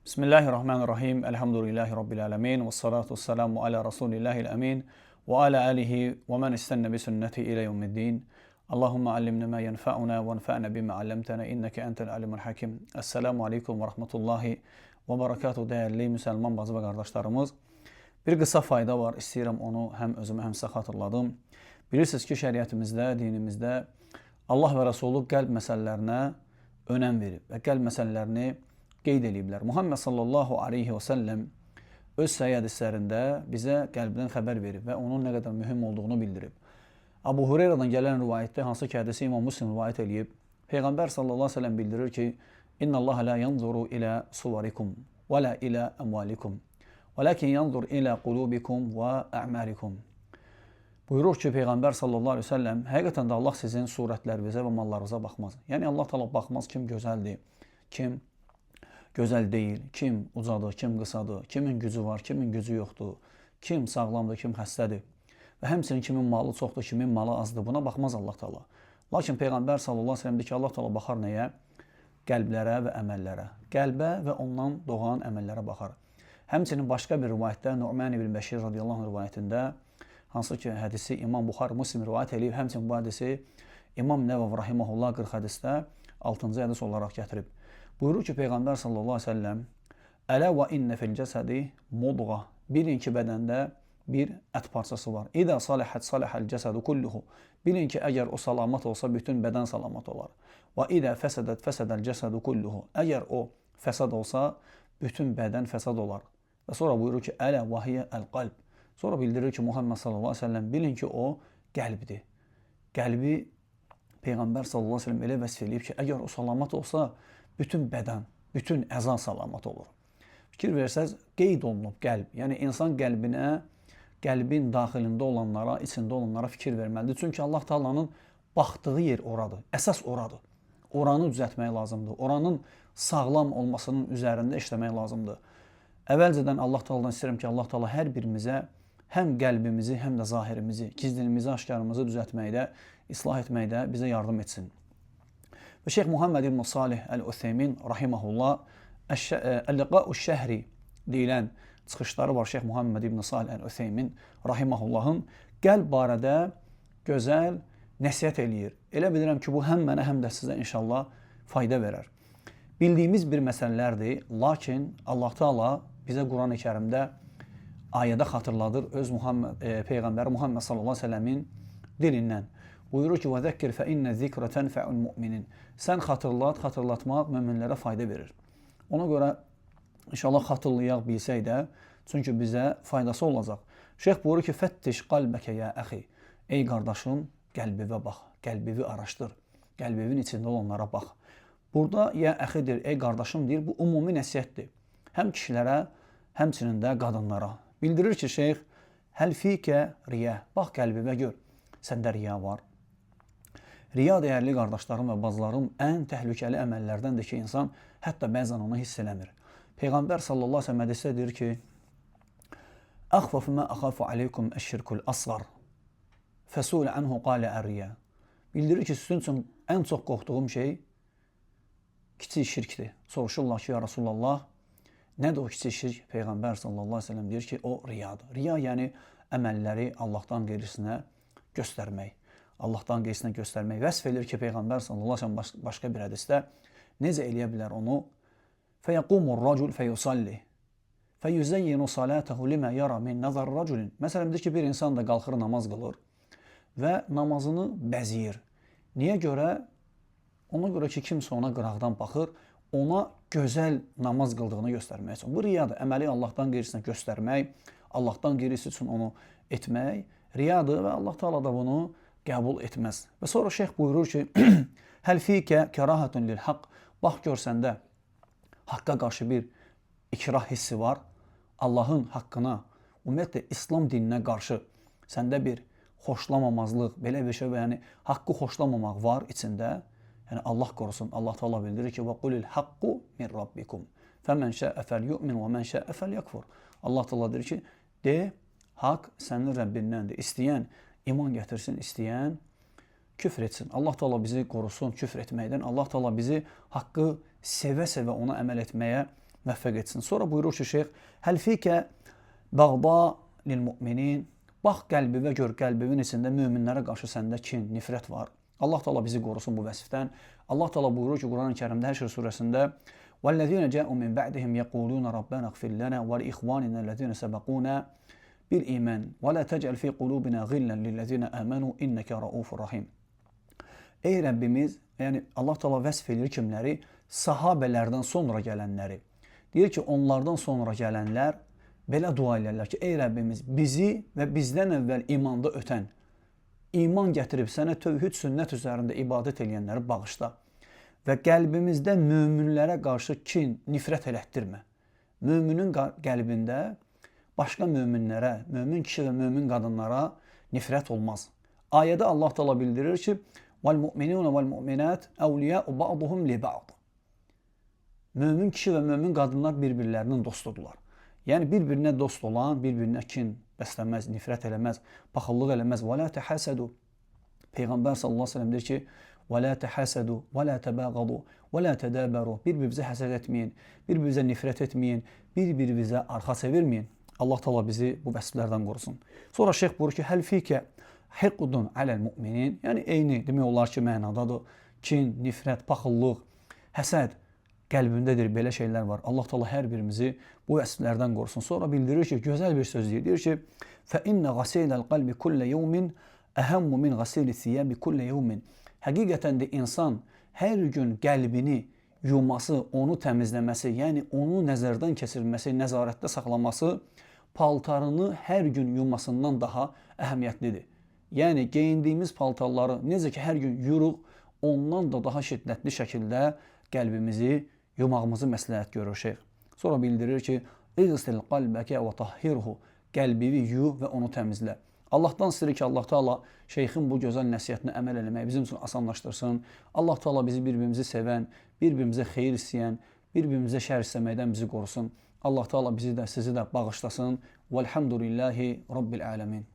Bismillahirrahmanirrahim. Elhamdülillahi Rabbil alemin. Və salatu vesselamu ala Rasulillahil əmin və ala alihi və men istənə bi sünnəti ilə yevmiddin. Allahumma allimna ma yenfa'una və enfa'na bima allamtana inneke entel alimul hakim. Esselamu aleykum və rahmetullahi və barakatuh dəyərli müsəlman bacı və qardaşlarımız. Bir qısa fayda var, istəyirəm onu həm özümə, həm sizə xatırladım. Bilirsiniz ki, şəriətimizdə, dinimizdə Allah və Rəsulu qəlb məsələlərinə önəm verib və qəlb məsələlərini qeyd eləyiblər. Muhammed sallallahu aleyhi və səlləm öz səhih hədislərində bizə qəlbdən xəbər verib və onun nə qədər mühüm olduğunu bildirib. Abu Hureyradan gələn rivayətdə, hansı ki hədisi İmam Müslim rivayət eləyib, Peyğəmbər sallallahu aleyhi və səlləm bildirir ki, İnna Allah la yanzuru ilə suvarikum və la ilə əmvalikum və lakin yanzur ilə qulubikum və ə'malikum. Buyurur ki, Peyğəmbər sallallahu aleyhi ve səlləm, həqiqətən də Allah sizin surətlərinizə və mallarınıza baxmaz. Yəni Allah Taala baxmaz kim gözəldir, kim gözəl deyil, kim ucadır, kim qısadır, kimin gücü var, kimin gücü yoxdur, kim sağlamdır, kim xəstədir və həmçinin kimin malı çoxdur, kimin malı azdır. Buna baxmaz Allah Taala. Lakin Peyğəmbər sallallahu əleyhi və səlləm deyir ki, Allah Taala baxar nəyə? Qəlblərə və əməllərə. Qəlbə və ondan doğan əməllərə baxar. Həmçinin başqa bir rivayətdə Nu'man ibn Bəşir radiyallahu anh rivayətində, hansı ki hədisi İmam Buxar Müslim rivayət eləyib, həmçinin bu hədisi İmam Nəvəvi rahimehullah 40 hədisdə 6-cı hədis olaraq gətirib. Buyurur ki, Peyğəmbər sallallahu əleyhi və səlləm: "Ələ və innə fil cəsədi mudğa." Bilin ki, bədəndə bir ət parçası var. İdə salihət salihəl cəsədu kulluhu. Bilin ki, əgər o salamat olsa, bütün bədən salamat olar. Və idə fəsədət fəsədəl cəsədu kulluhu. Əgər o fəsad olsa, bütün bədən fəsad olar. Və sonra buyurur ki, ələ və hiyə əl-qalb. Sonra bildirir ki, Muhammed sallallahu əleyhi və səlləm, bilin ki, o qəlbdir. Qəlbi Peyğəmbər sallallahu əleyhi və səlləm elə vəsf eləyib ki, əgər o salamat olsa, bütün bədən, bütün əza salamat olur. Fikir versəz, qeyd olunub qəlb. Yəni insan qəlbinə, qəlbin daxilində olanlara, içində olanlara fikir verməlidir. Çünki Allah Taala'nın baxdığı yer oradır. Əsas oradır. Oranı düzəltmək lazımdır. Oranın sağlam olmasının üzərində işləmək lazımdır. Əvvəlcədən Allah Taala'dan istəyirəm ki, Allah Taala hər birimizə həm qəlbimizi, həm də zahirimizi, gizlimizi, aşkarımızı düzəltməkdə, islah etməkdə bizə yardım etsin. Və Şeyx Muhammed ibn Salih Əl-Utheymin rahimehullah Əl-Liqa'u Şəhri deyilən çıxışları var Şeyx Muhammed ibn Salih Əl-Utheymin rahimehullahın qəlb barədə gözəl nəsihət eləyir. Elə bilirəm ki, bu həm mənə, həm də sizə inşallah fayda verər. Bildiyimiz bir məsələlərdir, lakin Allah Taala bizə Quran-ı Kərimdə ayədə xatırladır öz Muhammed peyğəmbəri Muhammed sallallahu əleyhi və səlləmin dilindən. Buyurur ki: "Və zəkkir fə innə zikrə tənfəul müminin." Sən xatırlat, xatırlatmaq möminlərə fayda verir. Ona görə inşallah xatırlayaq, bilsək də, çünki bizə faydası olacaq. Şeyx buyurur ki: "Fəttiş qalbəkə ya əxi." Ey qardaşım, qəlbivə bax, qəlbivi araşdır. Qəlbivin içində olanlara bax. Burada ya əxidir, ey qardaşım deyir, bu ümumi nəsihətdir. Həm kişilərə, həmçinin də qadınlara. Bildirir ki, şeyx, həl fikə riya. Bax qəlbivə gör. Səndə riya var. Riya, dəyərli qardaşlarım və bacılarım, ən təhlükəli əməllərdəndir ki, insan hətta bəzən onu hiss eləmir. Peyğəmbər sallallahu əleyhi və səlləm hədisdə deyir ki: "Əxvafu ma əxafu aleykum əş-şirkul asğar." Fəsulə anhu qalə ər-riya. Bildirir ki, sizin üçün ən çox qorxduğum şey kiçik şirkdir. Soruşurlar ki, ya Rasulallah, nədir o kiçik şirk? Peyğəmbər sallallahu əleyhi və səlləm deyir ki, o riyadır. Riya, yəni əməlləri Allahdan qeyrisinə göstərmək. Allahdan qeyrisinə göstərmək. Vəsf edir ki, Peyğəmbər sallallahu əleyhi və səlləm başqa bir hədisdə necə eləyə bilər onu? Fəyaqumur racul fəyusalli. Fəyuzayyinu salatahu lima yara min nazar raculin. Məsələn, deyir ki, bir insan da qalxır namaz qılır və namazını bəzəyir. Niyə görə? Ona görə ki, kimsə ona qıraqdan baxır, ona gözəl namaz qıldığını göstərmək üçün. Bu riyadır. Əməli Allahdan qeyrisinə göstərmək, Allahdan qeyrisi üçün onu etmək riyadır və Allah Taala da bunu qəbul etməz. Və sonra şeyx buyurur ki, həl fikə kərahatun lil haqq. Bax gör səndə haqqa qarşı bir ikrah hissi var. Allahın haqqına, ümumiyyətlə İslam dininə qarşı səndə bir xoşlamamazlıq, belə bir şey, yəni haqqı xoşlamamaq var içində. Yəni Allah qorusun. Allah Taala bildirir ki: "Və qulil haqqu min rabbikum. Fəmen şəə felyu'min və men şəə felyekfur." Allah Taala deyir ki, de, haqq sənin Rəbbindəndir. İstəyən iman gətirsin, istəyən küfr etsin. Allah Taala bizi qorusun küfr etməkdən. Allah Taala bizi haqqı sevə-sevə ona əməl etməyə müvəffəq etsin. Sonra buyurur ki, şeyx, Həl fikə bəğda lil müminin. Bax qəlbivə gör, qəlbivin içində möminlərə qarşı səndə kin, nifrət var. Allah Teala bizi qorusun bu vəsifdən. Allah Teala buyurur ki, Quran-ı Kərimdə Həşr surəsində: "Vəllezîne câ'u min ba'dihim yequlûne rabbena iğfir lena və li ixvanina ellezîne sebaqûna bil iman və la tec'al fi qulubina gillan lillezîne âmenû inneke raufur rahim." Ey Rəbbimiz, yəni Allah Teala vəsf edir kimləri? Sahabelərdən sonra gələnləri. Deyir ki, onlardan sonra gələnlər belə dua eləyirlər ki, ey Rəbbimiz, bizi və bizdən əvvəl imanda ötən, iman gətirib sənə tövhid sünnət üzərində ibadət eləyənləri bağışla və qəlbimizdə möminlərə qarşı kin, nifrət elətdirmə. Möminin qəlbində başqa möminlərə, mömin kişi və mömin qadınlara nifrət olmaz. Ayədə Allah Teala bildirir ki, "Vel-mu'minun vel-mu'minat evliya'u ba'duhum li ba'd." Mömin kişi və mömin qadınlar bir-birlərinin dostudurlar. Yəni bir-birinə dost olan, bir-birinə kin bəsləməz, nifrət eləməz, paxıllıq eləməz. Və la təhəsədu. Peyğəmbər sallallahu əleyhi və səlləm deyir ki: "Və la təhəsədu və la təbağadu və la tədəbəru." Bir-birinizə həsəd etməyin, bir-birinizə nifrət etməyin, bir-birinizə arxa çevirməyin. Allah Teala bizi bu vəsflərdən qorusun. Sonra şeyx buyurur ki: "Həl fikə hiqdun aləl müminin." Yəni eyni demək olar ki, mənadadır. Kin, nifrət, paxıllıq, həsəd qəlbindədir, belə şeylər var. Allah Teala hər birimizi bu vəsflərdən qorusun. Sonra bildirir ki, gözəl bir söz deyir. Deyir ki: "Fə innə ghasiləl qalbi kullə yevmin əhəmmu min ghasili siyabi kullə yevmin." Həqiqətən də insan hər gün qəlbini yuması, onu təmizləməsi, yəni onu nəzərdən keçirməsi, nəzarətdə saxlaması paltarını hər gün yumasından daha əhəmiyyətlidir. Yəni geyindiyimiz paltarları necə ki hər gün yuyuruq, ondan da daha şiddətli şəkildə qəlbimizi yumağımızı məsləhət görür şeyx. Sonra bildirir ki, İğsil qalbəkə və tahhirhu. Qəlbini yu və onu təmizlə. Allahdan istəyirik ki, Allah Teala şeyxin bu gözəl nəsihətinə əməl eləməyi bizim üçün asanlaşdırsın. Allah Teala bizi bir-birimizi sevən, bir-birimizə xeyir istəyən, bir-birimizə şər istəməkdən bizi qorusun. Allah Teala bizi də sizi də bağışlasın. Velhamdülillahi Rabbil aləmin.